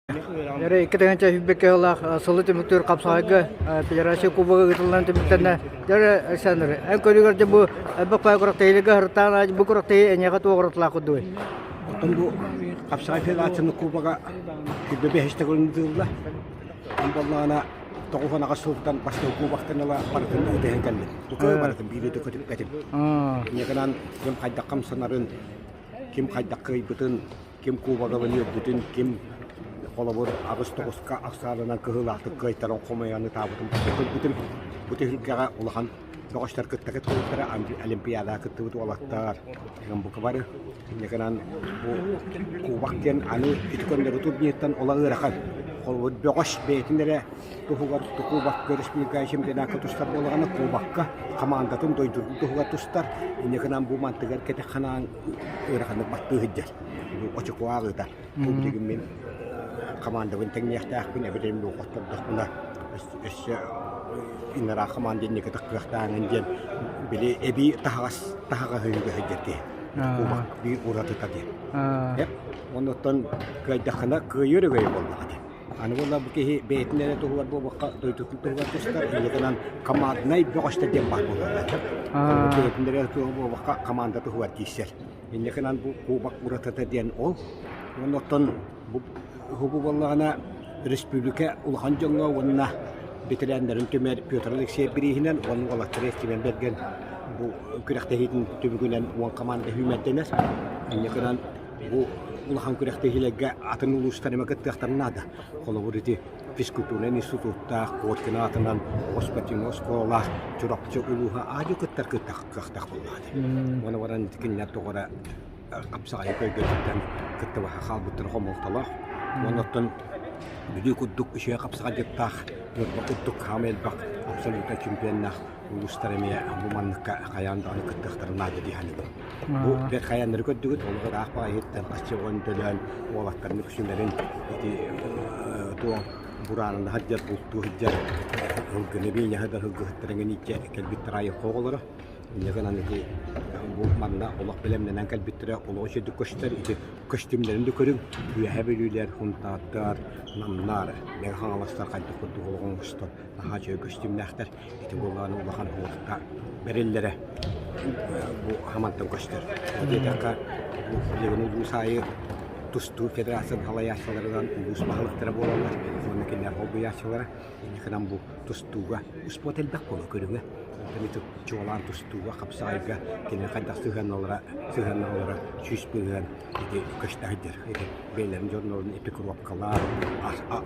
Эрэ 2021 сыллаах сылы түмүктүүр хапсаҕайга Федерация Кубога ыытыллан түмүктэннэ. Дьэ, Александр, эн көрүүгэр дьэ бу элбэх баай күрэхтэһиилэргэ сырыттаан бу күрэхтэһии эйиэхэ туох уратылаах курдугуй? Оттон бу хапсаҕай Федерацияны Кубога күрбэ бэһис төгүлүн ыытылла. Эн буоллаҕына 98 сылтан бастакы кубоктан ыла барытын ыытыһан кэллим. Тука барытын биири да көтүппэтим. Инньэ ким хайдах хамсанарын, ким хайдах кыайбытын, ким кубогын үөрбүтүн, ким холобур аҕыс-тоҕуска ахсаанынан кыһыылаахтык кыайтаран хомойон ытаабытын көрбүтүм. Бу түһүлгэҕэ улахан бөҕөстөр кытта кыттыбыттара, Олимпиадаҕа кыттыбыт уолаттар бука бары. Инньэ гынан бу кубок диэн аны ити көннөрү турниртан ола ыарахан. Холобур бөҕөс бэйэтин эрэ туһугар кубокка республика чемпионакка тустар буоллаҕына кубокка хамаандатын дойдутун туһугар тустар. Инньэ гынан бу мантыгар кэтэх ханаан ыараханнык баттыы сылдьар. Бу очукуо ааҕыыта. Бу билигин мин хамаандабын тэҥниэхтээхпин эбэтэр мин хоттордохпуна өссө иннараа хамаанда инники таххыахтааҕын диэн били эбии таһаҕас таһаҕаһыыга сылдьар киһи. Кубок биир уратыта диэн. Оннуттан кыайдаххына кыайыы өрөгөйө буоллаҕа дии. Аны буолла бу киһи бэйэтин эрэ туһугар буолбакка дойдутун туһугар тустар, инньэ гынан команднай бөҕөстөр диэн баар буолаллар. Бэйэтин эрэ туһугар буолбакка команда туһугар киирсэр. Инньэ гынан бу кубок уратыта диэн ол. Уонна оттон бу бу буоллаҕына республика улахан дьоҥҥо уонна бэтэрээннэрин түмэр Петр Алексеев бирииһинэн уонна уолаттары Стивен Берген бу күрэхтэһиитин түмүгүнэн 10 команда сүүмэрдэнэр. Инньэ гынан Бу улахан күрэхтэһиилэргэ атын улуустар эмэ кыттыахтарын наада. Холобур, ити физкультурнай институттаах, Коркин аатынан оҕо спортивнай оскуолалаах Чурапчы улууһа аадьу кыттар кыахтаах буоллаҕа дии. Уонна баран ити кинилэр тоҕо эрэ хапсаҕайы көйгөтүттэн кыттыбакка хаалбыттара хомолтолоох. Уонна оттон Бүлүү курдук үчүгэй хапсаҕайдьыттаах, Ньурба курдук хаама элбэх абсолютно чемпионнаах улуустар эмиэ бу манныкка хайаан даҕаны кыттыахтарын наада дии саныыбын. Бу бэрт хайааннары көрдүгүт, олох ыраах баҕайыттан хас оҕону төлөөн уолаттарын үксүлэрин ити туох бураанын сылдьар, бултуу сылдьар ылгыны биинэһэ да ылгыһыттарын иитэ кэлбиттэр айылҕа оҕолоро. Инньэ гынан ити бу манна олох бэлэмнэнэн кэлбиттэрэ олох үчүгүйдүк көстөр. Ити көстүүмнэрин да көрүҥ, Үөһээ Бүлүүлэр, Хунтааттар, Намнар, Мэҥэ Хаҥаластар хайдах курдук олох оҥостон наһаа үчүгэй көстүүмнээхтэр. Ити буоллаҕына улахан уолта бэриллэрэ бу хамантан көстөр. Ол диэтэххэ, бу билигин улуус аайы тустуу федерациятын салайааччыларынан улуус баһылыктара буолаллар уонна кинилэр холбуйааччылара. Инникинэн бу тустууга успуорт элбэх буола көрүҥэ. Онтон ити чуолаан тустууга, хапсаҕайга кинилэр хайдах сыһыанналара сыһыаннаһаллара 100% ити көстө сылдьар. Ити бэйэлэрин дьоннорун экипировкалаан,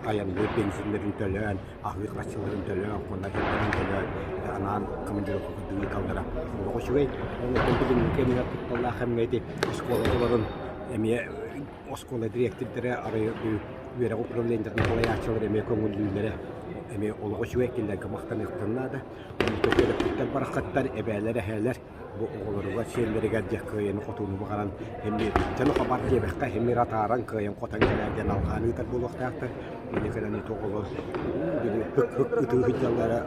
айанныыр бензиннэрин төлөөн, аһыыр харчыларын төлөөн, хонор сирдэрин төлөөн, анаан командировка курдук ыыталлара олох үчүгэй. Онтон билиҥҥи кэмигэр кутталлаах кэмҥэ ити оскуола оҕолорун эмиэ оскуола дириэктирдэрэ арай үөрэх управлениетын салайааччылар эмиэ көҥүллүүллэрэ эмиэ олох үчүгэй кинилэргэ махтаныахтарын наада. Онтон төрөппүттэр барахсаттар, эбээлэр, эһээлэр Бу оҕолоругар, сиэннэригэр дьэ кыайыны-хотууну баҕаран эмиэ дьону хабар диэбэххэ, эмиэ атааран кыайан-хотон кэлээр диэн алҕаан ыытар буолуохтаахтар. Ини кэлэн ити оҕолор били һык-һык ытыы сылдьаллара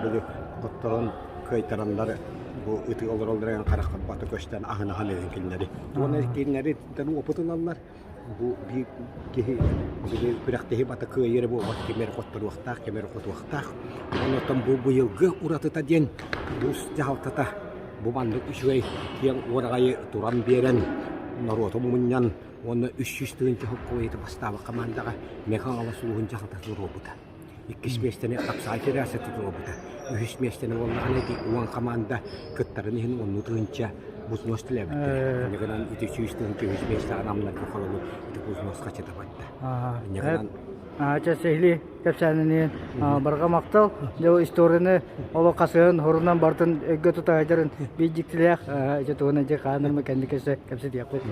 били хотторон кыайтараннар бу ытыы олороллор харахха бата көстөн аһын-аһан эбин кинилэри. Уонна кинилэри опыт ылаллар. Бу биир киһи били күрэхтэһии бата кыайыы эрэ буолбат, ким эрэ хотторуохтаах, ким эрэ хотуохтаах. Онон бу быйылгы уратыта диэн улуус дьаһалтата бу маннык үчүгэй киэҥ уораҕайы туран биэрэн, норуоту мунньан уонна 300 тыһыынча холкуойаты бастаабыт хамаандаҕа Мэҥэ Хаҥалас улууһун дьаһалтата туруорбута. Иккис миэстэни Хапсаҕай федерацията туруорбута. Үһүс миэстэни буоллаҕына ити 10 хамаанда кыттарын иһин 10 тыһыынча бузнос төлөөбүттэрэ. Инньэ гынан ити 100 тыһыынча үһүс миэстэҕэ намнарга холобур ити бузнос хачыта барда. Инньэ гынан Чэ сиһилии кэпсээнинин барҕа махтал. Дьэ историяны олох хасыһын хорунан бартын өйгө тутаайдарын биир дьиктилээх ити туһунан дьэ хаанырма кэнники кэпсэтиэхпит.